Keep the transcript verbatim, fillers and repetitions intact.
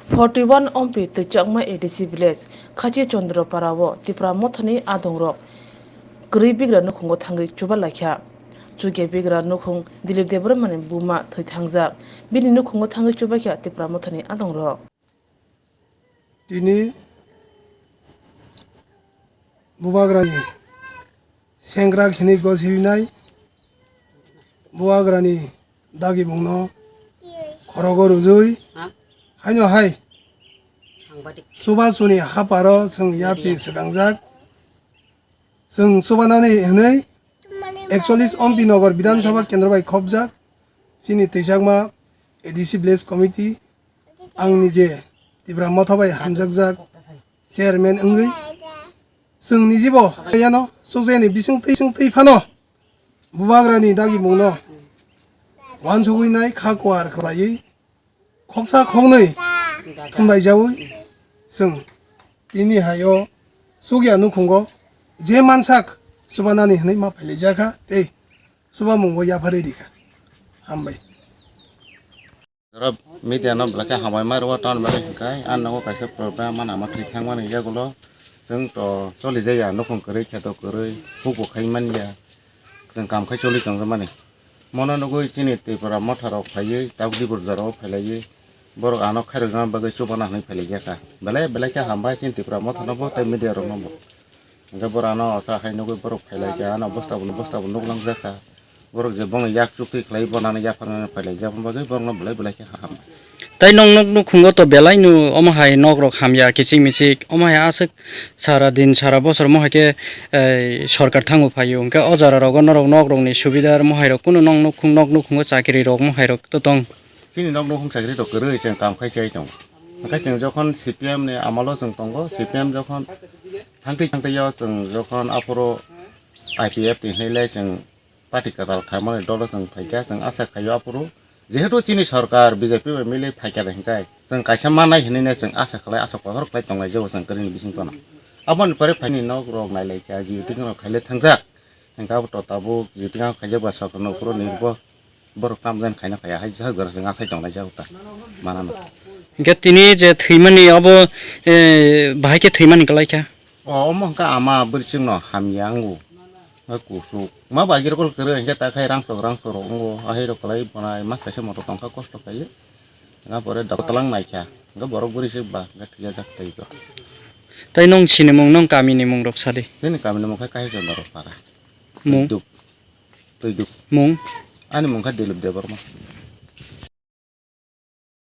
Forty one Ompi twi Chakma A D C village Khachi Chandra Para o Tipra Mothani adongrok kwrwi bigra nukhungo thangwi chuba laikha. Chukya bigra nukhung Dilip Debbarmani buma thwi thangjak. Bini nukhungo thangwi chubaikha Tipra Mothani adongrok. Tini Bubagrani sengkrak hinwi gosiwinai, Bubagrani dagimungno khorogo rwjwi, haino hai Subasuni haparo chwng yapri swkangjak. Chwng chubanani hwnwi ekchollis Ompi Nagar Bidhan Sabha Kendro bai khopjak chini twichakma A D C Village Committee, ang nije Tipra Motha bai hamjakjak chairman wngwi chwng nijibo yano chukjani bising twi, bising twi phano Bubagrani dagimungno uansugwi nai kha kuar khlaiwi khoksa khoknwi thumlaijaui chwng tini haio chukya nukhungo je mansak chubanani hwnwi ma phailaijakha tei chubamungbo yapharwi rikha. Hambai. Jora media no belai khe hambai ma rwo ton bagwi hwnkhe, ang nogo kaisa program mana ma thwi thangmani yagulo chwng to cholijaya, nukhung kwrwi, kheto kwrwi, hukbo khai manya, chwng kam khai choli tongmani. Mono nugwi chini Tripura motha rok phaiwi tabuk Dibruda rogo phailaiwi borok ano khairokna bagwi chubana hwnwi phailaijak kha. Belai belai khe hambai chini Tripura motha no bo tei media rok no bo. Hingke borok ano ocha hai nugwi borok phailaijak, ano bosta bo, bosta bo nuklangjak kha. Borok je bongni yak chukti khlai, bo nani yaphang phailaijak, bagwi borokno belai belai khe hambai. Tai nwng nuk nukhungo to belai no omo hai nok rok hamya kichik michik, omo hai aswk sara din sara bosor mo hai khe, eh, sorkar thango phaio, hingke o jora rogo norok nok rokni subida mo hai rok kunu nwng nukhung, nok nukhungo chakri rok mo hai rok to tong. Chini nok nukhung chakri rok kwrwi chwng kam khai chai tongo. Hingke chwng jokhon C P M ni amolo chwng tongo, C P M jokhon thangtwi thangtwi o chwng jokhon aphuru I P F T hinwi le chwng party kwtal khaimani dolo chwng phaikha, chwng asa khaio aphuru jehetu chini sorkar B J P bai mili phaikha de hingkai chwng kaisa mannai hinwi ne chwng asa khlai, asa kothor khlai tonglai jago chwng kwrwini bisingtwi no. Aboni pore phaini nok rok nailaikha, G T rok khaile thangjak. Hingke abo to tabuk G T khaijak ba sorkar no phuru nirbo borok tam jan khaina phaiya hai jagora chwng asai tonglai jago ta manano. Hingke tini je thwimani abo, eh, bahai khe thwimani kwlaikha. O, omo hwnka ama bwrwi chwngno hamya wngo. Hwnka kusuk. Ma ba agirokol kwrwi hwnkhe ta khai rangchok rangchok rok wngo. Ahai rok kwlai bonai mas kaisa moto tongkha kosto kaiwi. Hwnka pore dok tlang naikha. Hwnka borok bwrwi se ba hwnka thwiya jak tei kho. Tai nwng sinimung, nwng kamini mung rok sadi? Chini kamini mung khe Kahi Chondro para. Mung? Twiduk. Twiduk. Mung? Ani mung khe Dilip Debbarma.